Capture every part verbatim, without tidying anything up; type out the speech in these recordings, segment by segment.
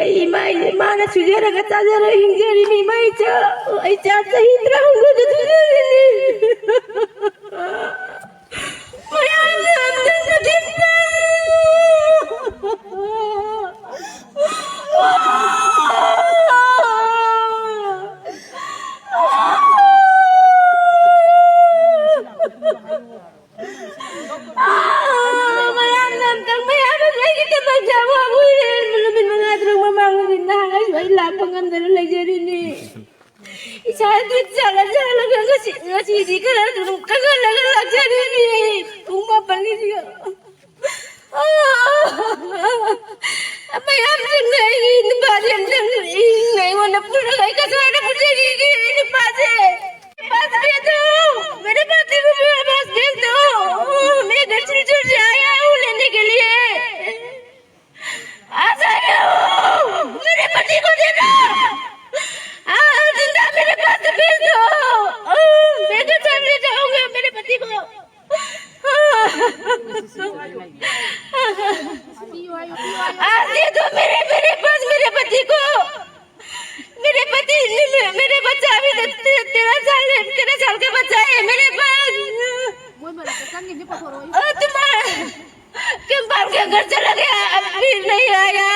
ꯑꯩ ꯏꯃꯥ, ꯏꯃꯥꯅ ꯁꯨꯖꯔꯒ ꯆꯥꯖꯔꯒ ꯍꯤꯡꯖꯔꯤꯅꯤ, ꯏꯃꯥ ꯏꯆꯥ꯫ ꯑꯩ ꯆꯥ ꯆꯍꯤ ꯇꯔꯥꯍꯨꯝꯗꯣꯏꯗ ꯁꯨꯖꯔꯤꯅꯤ꯫ ꯃꯌꯥꯝꯅ ꯑꯝꯇꯪ ꯃꯇꯦꯡ ꯄꯥꯡꯉꯨ꯫ ꯃꯌꯥꯝꯅ ꯑꯝꯇꯪ, ꯃꯌꯥꯝꯅ ꯑꯩꯒꯤꯗꯃꯛꯇ ꯑꯋꯥꯕ ꯑꯣꯏꯔꯦ꯫ ꯅꯨꯃꯤꯠ ꯃꯉꯥ ꯇꯔꯨꯛ ꯃꯃꯥꯡꯗꯗꯤ ꯅꯍꯥꯟ ꯑꯩꯁꯨ ꯑꯩ ꯂꯥꯛꯄ ꯉꯝꯗꯅ ꯂꯩꯖꯔꯤꯅꯤ꯫ ꯏꯁꯥꯗꯤ ꯆꯥꯜꯂ ꯆꯥꯜꯂꯒ ꯉꯁꯤ, ꯉꯁꯤꯗꯤ ꯈꯔ ꯑꯗꯨꯝ ꯀꯪꯍꯜꯂꯒ ꯂꯥꯛꯆꯔꯤꯅꯤ꯫ ꯄꯨꯡ ꯃꯥꯄꯟꯒꯤꯁꯤꯒ꯫ ꯃꯌꯥꯝꯁꯤꯡꯅ ꯑꯩꯒꯤ ꯅꯨꯄꯥꯁꯦ ꯑꯝꯇꯪ ꯏꯪꯅ ꯑꯩꯉꯣꯟꯗ ꯄꯨꯔꯒ ꯑꯩ ꯀꯁꯥꯔꯗ ꯄꯨꯖꯈꯤꯒꯦ꯫ ꯑꯩ ꯅꯨꯄꯥꯁꯦ, पास भेज दो, मेरे पति को मेरे पास भेज दो। मैं घर से चले आया हूँ लेने के लिए। आ जाइए, मेरे पति को दे दो। आ, जिंदा मेरे पास भेज दो। मैं घर से ले जाऊंगा मेरे पति को। आज दे दो मेरे, मेरे पास मेरे पति को। मेरे पति, मेरे बच्चा अभी ते-, ते-, तेरह साल है, तेरह साल का बच्चा है मेरे पास। ओ, तुम्हारा, के बाप के घर चला गया, अभी नहीं आया।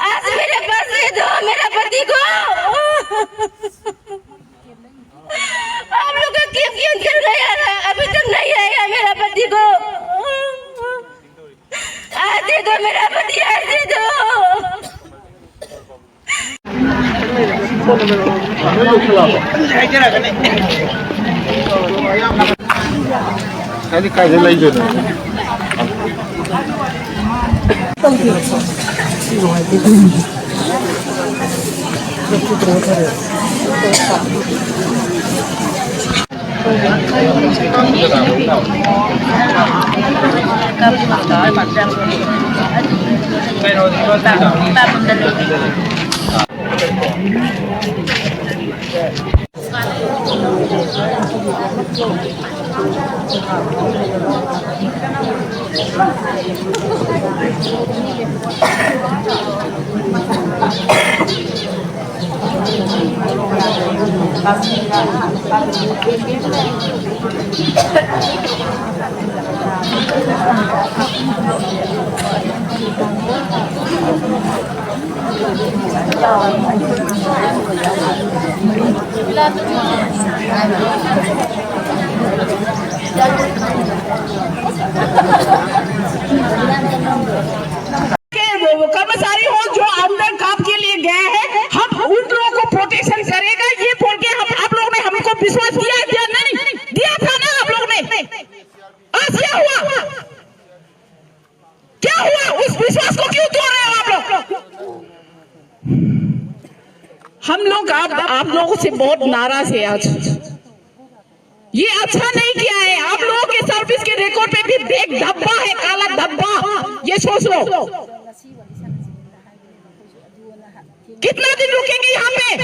आज मेरे पास दे दो मेरा पति को। आप लोग का क्यों, क्यों चल गया था? अभी तक नहीं आया मेरा पति को। आज दे दो मेरा पति, आज दे दो। ꯀꯥꯏꯗ, ꯀꯥꯏꯗ ꯂꯩꯗꯣꯏꯅꯣ? के वो कर्मचारी हो जो अंदर काम के लिए गए हैं, हम उन लोगों को प्रोटेक्शन करेगा, ये बोल के हम, आप लोगों ने हमको विश्वास दिया, दिया नहीं? दिया था ना आप लोगों ने? आज क्या हुआ? क्या हुआ? उस विश्वास को क्यों तोड़ रहे हो आप लोग? हम लोग आप, आप लोगों से बहुत नाराज है आज। ये अच्छा नहीं किया है। आप लोगों के सर्विस के रिकॉर्ड पे भी एक धब्बा है, काला धब्बा। ये सोच लो, कितना दिन रुकेंगे यहाँ पे?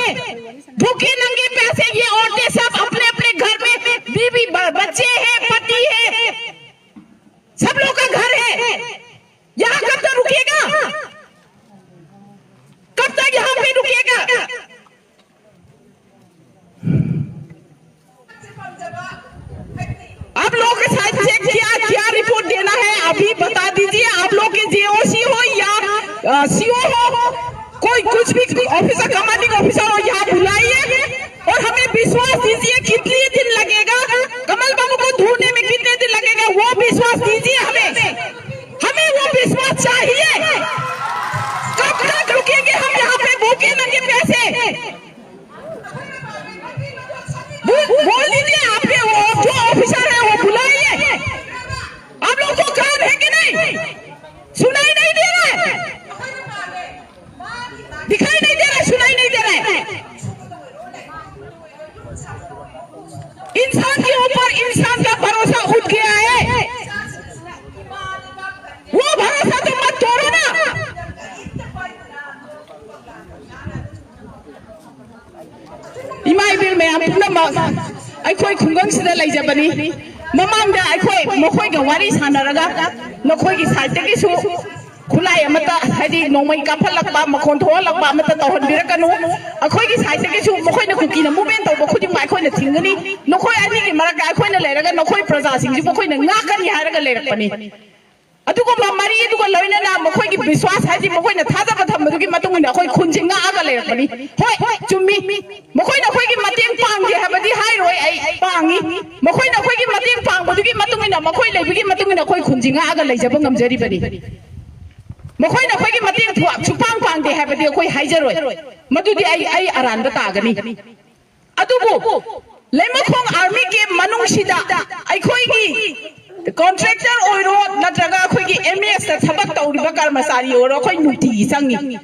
भूखे नंगे पैसे ये औरतें सब अपने अपने घर में, बीवी ब- बच्चे हैं, पति है, सब लोग का घर है। यहाँ कब तक रुकेगा? कब तक यहाँ पे रुकेगा? आप लोगों के साथ चेक किया, क्या रिपोर्ट देना है, अभी बता दीजिए। आप लोग के जेओसी हो या सीओ हो, कोई कुछ भी ऑफिसर, कमांडिंग ऑफिसर हो, यहाँ बुलाइए और हमें विश्वास दीजिए। कितने दिन लगेगा कमल बाबू को ढूंढने में, कितने दिन लगेगा, वो विश्वास दीजिए हमें। हमें वो विश्वास चाहिए। कब तक रुकेंगे हम यहाँ पे भूखे नंगे पैसे? बोल दीजिए, आपके वो जो ऑफिसर है वो बुलाइए। आप लोग को कान है कि नहीं? सुनाई नहीं दे रहा है? दिखाई नहीं दे रहा है? सुनाई नहीं दे रहा है? इंसान के ऊपर इंसान का भरोसा उठ गया है। वो भरोसा तो मत तोड़ो ना। ꯏꯃꯥ ꯏꯕꯦꯜ ꯃꯌꯥꯝ ꯄꯨꯝꯅꯃꯛ, ꯑꯩꯈꯣꯏ ꯈꯨꯡꯒꯪꯁꯤꯗ ꯂꯩꯖꯕꯅꯤ꯫ ꯃꯃꯥꯡꯗ ꯑꯩꯈꯣꯏ ꯃꯈꯣꯏꯒ ꯋꯥꯔꯤ ꯁꯥꯟꯅꯔꯒ ꯃꯈꯣꯏꯒꯤ ꯁꯥꯏꯠꯇꯒꯤꯁꯨ ꯈꯨꯠꯂꯥꯏ ꯑꯃꯠꯇ, ꯍꯥꯏꯗꯤ ꯅꯣꯡꯃꯩ ꯀꯥꯞꯍꯜꯂꯛꯄ, ꯃꯈꯣꯟ ꯊꯣꯛꯍꯜꯂꯛꯄ ꯑꯃꯠꯇ ꯇꯧꯍꯟꯕꯤꯔꯛꯀꯅꯨ꯫ ꯑꯩꯈꯣꯏꯒꯤ ꯁꯥꯏꯠꯇꯒꯤꯁꯨ ꯃꯈꯣꯏꯅ ꯀꯨꯀꯤꯅ ꯃꯨꯞꯃꯦꯟ ꯇꯧꯕ ꯈꯨꯗꯤꯡꯃꯛ ꯑꯩꯈꯣꯏꯅ ꯊꯤꯡꯒꯅꯤ꯫ ꯅꯈꯣꯏ ꯑꯅꯤꯒꯤ ꯃꯔꯛꯇ ꯑꯩꯈꯣꯏꯅ ꯂꯩꯔꯒ ꯅꯈꯣꯏ ꯄ꯭ꯔꯖꯥꯁꯤꯡꯁꯤꯕꯨ ꯑꯩꯈꯣꯏꯅ ꯉꯥꯛꯀꯅꯤ ꯍꯥꯏꯔꯒ ꯂꯩꯔꯛꯄꯅꯤ꯫ ꯑꯗꯨꯒꯨꯝꯕ ꯃꯔꯤ ꯑꯗꯨꯒ ꯂꯣꯏꯅꯅ ꯃꯈꯣꯏꯒꯤ ꯕꯤꯁ꯭ꯋꯥꯁ, ꯍꯥꯏꯗꯤ ꯃꯈꯣꯏꯅ ꯊꯥꯖꯕ ꯊꯝꯕꯗꯨꯒꯤ ꯃꯇꯨꯡ ꯏꯟꯅ ꯑꯩꯈꯣꯏ ꯈꯨꯟꯁꯦ ꯉꯥꯛꯑꯒ ꯂꯩꯔꯛꯄꯅꯤ꯫ ꯍꯣꯏ, ꯆꯨꯝꯃꯤ꯫ ꯃꯈꯣꯏꯅ ꯑꯩꯈꯣꯏꯒꯤ ꯃꯇꯦꯡ ꯄꯥꯡꯗꯦ ꯍꯥꯏꯕꯗꯤ ꯍꯥꯏꯔꯣꯏ, ꯑꯩ ꯄꯥꯡꯉꯤ꯫ ꯃꯈꯣꯏꯅ ꯑꯩꯈꯣꯏꯒꯤ ꯃꯇꯦꯡ ꯄꯥꯡꯕꯗꯨꯒꯤ ꯃꯇꯨꯡ ꯏꯟꯅ, ꯃꯈꯣꯏ ꯂꯩꯕꯒꯤ ꯃꯇꯨꯡ ꯏꯟꯅ ꯑꯩꯈꯣꯏ ꯈꯨꯟꯁꯤ ꯉꯥꯛꯑꯒ ꯂꯩꯖꯕ ꯉꯝꯖꯔꯤꯕꯅꯤ꯫ ꯃꯈꯣꯏꯅ ꯑꯩꯈꯣꯏꯒꯤ ꯃꯇꯦꯡ ꯊꯨ-, ꯁꯨꯡꯄꯥꯡ ꯄꯥꯡꯗꯦ ꯍꯥꯏꯕꯗꯤ ꯑꯩꯈꯣꯏ ꯍꯥꯏꯖꯔꯣꯏ꯫ ꯃꯗꯨꯗꯤ ꯑꯩ, ꯑꯩ ꯑꯔꯥꯟꯕ ꯇꯥꯒꯅꯤ꯫ ꯑꯗꯨꯕꯨ ꯂꯩꯃꯈꯣꯡ ꯑꯥꯔꯃꯤ ꯀꯦꯝ ꯃꯅꯨꯡꯁꯤꯗ ꯑꯩꯈꯣꯏꯒꯤ ꯀꯣꯟꯇ꯭ꯔꯦꯛꯇꯔ ꯑꯣꯏꯔꯣ, ꯅꯠꯇ꯭ꯔꯒ ꯑꯩꯈꯣꯏꯒꯤ ꯑꯦꯝ ꯑꯦꯁꯇ ꯊꯕꯛ ꯇꯧꯔꯤꯕ ꯀꯔꯃꯆꯥꯔꯤ ꯑꯣꯏꯔꯣ, ꯑꯩꯈꯣꯏ ꯅꯨꯡꯇꯤꯒꯤ ꯆꯪꯉꯤ꯫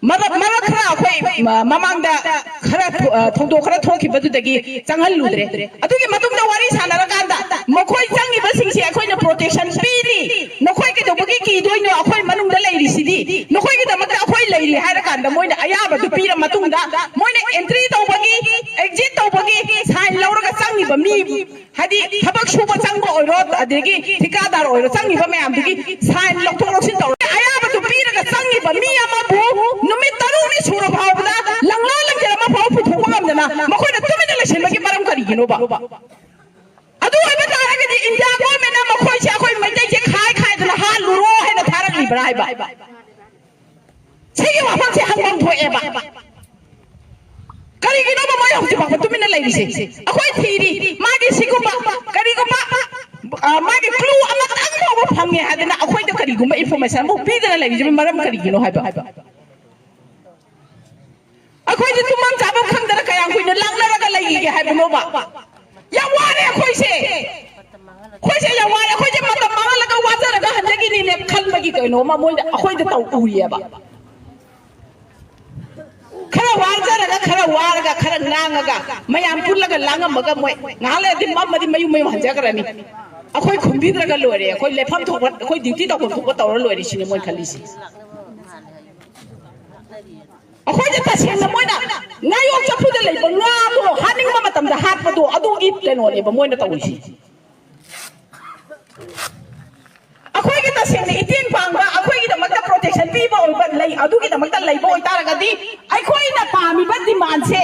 ꯃꯔꯛ, ꯃꯔꯛ ꯈꯔ ꯑꯩꯈꯣꯏ ꯃ-, ꯃꯃꯥꯡꯗ ꯈꯔ ꯊꯣ-, ꯑ, ꯊꯧꯗꯣꯛ ꯈꯔ ꯊꯣꯛꯈꯤꯕꯗꯨꯗꯒꯤ ꯆꯪꯍꯜꯂꯨꯗ꯭ꯔꯦ꯫ ꯑꯗꯨꯒꯤ ꯃꯇꯨꯡꯗ ꯋꯥꯔꯤ ꯁꯥꯟꯅꯔꯀꯥꯟꯗ ꯃꯈꯣꯏ ꯆꯪꯉꯤꯕꯁꯤꯡꯁꯦ ꯑꯩꯈꯣꯏꯅ ꯄ꯭ꯔꯣꯇꯦꯛꯁꯟ ꯄꯤꯔꯤ, ꯅꯈꯣꯏ ꯀꯩꯗꯧꯕꯒꯤ ꯀꯤꯗꯣꯏꯅꯣ? ꯑꯩꯈꯣꯏ ꯃꯅꯨꯡꯗ ꯂꯩꯔꯤꯁꯤꯗꯤ, ꯅꯈꯣꯏꯒꯤꯗꯃꯛꯇ ꯑꯩꯈꯣꯏ ꯂꯩꯔꯤ ꯍꯥꯏꯔꯀꯥꯟꯗ ꯃꯣꯏꯅ ꯑꯌꯥꯕꯗꯨ ꯄꯤꯔ ꯃꯇꯨꯡꯗ ꯃꯣꯏꯅ ꯑꯦꯟꯇ꯭ꯔꯤ ꯇꯧꯕꯒꯤ, ꯑꯦꯛꯖꯤꯠ ꯇꯧꯕꯒꯤ ꯁꯥꯏꯟ ꯂꯧꯔꯒ ꯆꯪꯉꯤꯕ ꯃꯤ, ꯍꯥꯏꯗꯤ ꯊꯕꯛ ꯁꯨꯕ ꯆꯪꯕ ꯑꯣꯏꯔꯣ, ꯑꯗꯒꯤ ꯊꯤꯀꯥꯗꯥꯔ ꯑꯣꯏꯔꯣ, ꯆꯪꯉꯤꯕ ꯃꯌꯥꯝꯗꯨꯒꯤ ꯁꯥꯏꯟ ꯂꯧꯊꯣꯛ ꯂꯧꯁꯤꯟ ꯇꯧꯔꯒ ꯑꯌꯥꯕꯗꯨ ꯄꯤꯔꯒ ꯆꯪꯉꯤꯕ ꯃꯤ ꯑꯃꯕꯨ ꯅꯨꯃꯤꯠ ꯇꯔꯨꯛꯅꯤ ꯁꯨꯔ ꯐꯥꯎꯕꯗ ꯂꯪꯂꯥ ꯂꯪꯖꯦꯜ ꯑꯃ ꯐꯥꯎ ꯄꯨꯊꯣꯛꯄ ꯉꯝꯗꯅ ꯃꯈꯣꯏꯅ ꯇꯨꯃꯤꯟꯅ ꯂꯩꯁꯤꯟꯕꯒꯤ ꯃꯔꯝ ꯀꯔꯤꯒꯤꯅꯣꯕ? ꯑꯗꯨ ꯑꯣꯏꯕ ꯇꯥꯔꯒꯗꯤ ꯏꯟꯗꯤꯌꯥ ꯒꯣꯔꯃꯦꯟꯅ ꯃꯈꯣꯏꯁꯦ ꯑꯩꯈꯣꯏ ꯃꯩꯇꯩꯁꯦ ꯈꯥꯏ ꯈꯥꯏꯗꯅ ꯍꯥꯠꯂꯨꯔꯣ ꯍꯥꯏꯅ ꯊꯥꯔꯛꯂꯤꯕ꯭ꯔꯥ ꯍꯥꯏꯕ? ꯁꯤꯒꯤ ꯋꯥꯐꯝꯁꯦ ꯍꯪꯐꯝ ꯊꯣꯛꯑꯦꯕ꯫ ꯀꯔꯤꯒꯤꯅꯣꯕ ꯃꯣꯏ ꯍꯧꯖꯤꯛ ꯐꯥꯎꯕ ꯇꯨꯃꯤꯟꯅ ꯂꯩꯔꯤꯁꯦ? ꯑꯩꯈꯣꯏ ꯊꯤꯔꯤ, ꯃꯥꯒꯤ ꯁꯤꯒꯨꯝꯕ ꯀꯔꯤꯒꯨꯝꯕ, ꯑ, ꯃꯥꯒꯤ ꯀ꯭ꯂꯨ ꯑꯃꯇꯪ ꯐꯥꯎꯕ ꯐꯪꯉꯦ ꯍꯥꯏꯗꯅ ꯑꯩꯈꯣꯏꯗ ꯀꯔꯤꯒꯨꯝꯕ ꯏꯟꯐꯣꯔꯃꯦꯁꯟ ꯑꯃꯐꯥꯎ ꯄꯤꯗꯅ ꯂꯩꯔꯤꯁꯤꯕꯨ ꯃꯔꯝ ꯀꯔꯤꯒꯤꯅꯣ ꯍꯥꯏꯕ? ꯑꯩꯈꯣꯏꯁꯦ ꯇꯨꯝꯐꯝ ꯆꯥꯐꯝ ꯈꯪꯗꯅ ꯀꯌꯥꯝ ꯀꯨꯏꯅ ꯂꯥꯡꯅꯔꯒ ꯂꯩꯈꯤꯒꯦ ꯍꯥꯏꯕꯅꯣꯕ? ꯌꯥꯝ ꯋꯥꯔꯦ ꯑꯩꯈꯣꯏꯁꯦ꯫ ꯑꯩꯈꯣꯏꯁꯦ ꯌꯥꯝ ꯋꯥꯔꯦ꯫ ꯑꯩꯈꯣꯏꯁꯦ ꯃꯇꯝ ꯃꯥꯡꯍꯜꯂꯒ ꯋꯥꯖꯔꯒ ꯍꯟꯖꯈꯤꯅꯤꯅꯦ ꯈꯟꯕꯒꯤ ꯀꯩꯅꯣꯝꯃ ꯃꯣꯏꯗ, ꯑꯩꯈꯣꯏꯗ ꯇꯧ ꯎꯔꯤꯑꯕ꯫ ꯈꯔ ꯋꯥꯖꯔꯒ, ꯈꯔ ꯋꯥꯔꯒ, ꯈꯔ ꯉꯥꯡꯉꯒ, ꯃꯌꯥꯝ ꯄꯨꯜꯂꯒ ꯂꯥꯡꯉꯝꯃꯒ ꯃꯣꯏ ꯉꯥꯏꯍꯥꯛ ꯂꯩꯔꯗꯤ ꯃꯝꯃꯗꯤ ꯃꯌꯨꯝ ꯃꯌꯨꯝ ꯍꯟꯖꯈ꯭ꯔꯅꯤ꯫ ꯑꯩꯈꯣꯏ ꯈꯨꯝꯕꯤꯗ꯭ꯔꯒ ꯂꯣꯏꯔꯦ꯫ ꯑꯩꯈꯣꯏ ꯂꯦꯞꯐꯝ ꯊꯣꯛꯄ, ꯑꯩꯈꯣꯏ ꯗ꯭ꯌꯨꯇꯤ ꯇꯧꯐꯝ ꯊꯣꯛꯄ ꯇꯧꯔ ꯂꯣꯏꯔꯦ ꯁꯤꯅꯤ ꯃꯣꯏ ꯈꯜꯂꯤꯁꯦ꯫ ꯑꯩꯈꯣꯏꯁꯦ ꯇꯁꯦꯡꯅ ꯃꯣꯏꯅ ꯉꯥꯌꯣꯛ ꯆꯐꯨꯗ ꯂꯩꯕ ꯉꯥꯗꯣ ꯍꯥꯠꯅꯤꯡꯕ ꯃꯇꯝꯗ ꯍꯥꯠꯄꯗꯣ, ꯑꯗꯨꯒꯤ ꯀꯩꯅꯣꯅꯦꯕ ꯃꯣꯏꯅ ꯇꯧꯔꯤꯁꯦ꯫ ꯑꯩꯈꯣꯏꯒꯤ ꯇꯁꯦꯡꯅ ꯏꯇꯦꯡ ꯄꯥꯡꯕ, ꯑꯩꯈꯣꯏꯒꯤꯗꯃꯛꯇ ꯄ꯭ꯔꯣꯇꯦꯛꯁꯟ ꯄꯤꯕ ꯑꯣꯏꯕ ꯂꯩ, ꯑꯗꯨꯒꯤꯗꯃꯛꯇ ꯂꯩꯕ ꯑꯣꯏꯇꯥꯔꯒꯗꯤ ꯑꯩꯈꯣꯏꯅ ꯄꯥꯝꯃꯤꯕ ꯗꯤꯃꯥꯟꯁꯦ